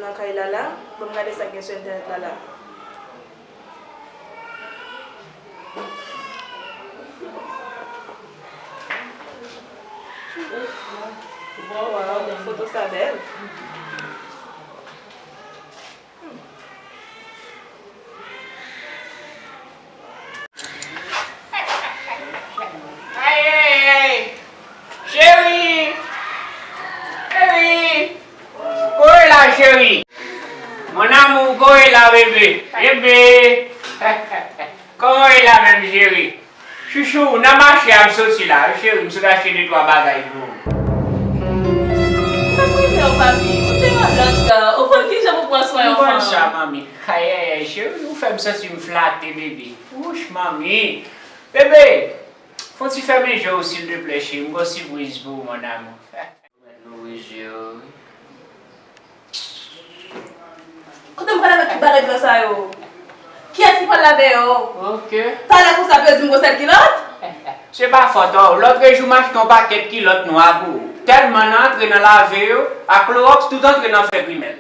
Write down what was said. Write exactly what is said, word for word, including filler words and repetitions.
Nan kay la la, ban m gade sa k gen sou entènèt la la. Waw, foto sa bèl. Ay, ay, ay. Cheri! Cheri! Kote w ye la, cheri? Mon amour, kote w ye la, bebe? Bebe! Kòman w ye la menm, cheri? Chouchou, nan mache a m soti la, wi, cheri, m sot achte de twa bagay pou ou. Ou fè plezi, papi. Ou se yon lòt, ou konn kijan pou pran swen yon fanm. M konn sa, manmi. Ay, ay, ay, cheri, ou fè m santi m flate, bebe. Wouch, manmi. Bebe, fè yon ti fèmen je w, silteplè, cheri. M gen yon sipriz pou ou, mon amour. Mèt louvri je yo, wi. Kote m pral avèk tout bagay blan sa yo? Kiyès ki pral lave yo? Ok. Talè konsa pou yo di m gon sèl kilòt? Se pa fòt ou. Lòt jou m achte yon pakèt kilòt nwa pou ou. Tèlman nan antre nan lave yo, ak klowòks tout antre nan fè grimèl.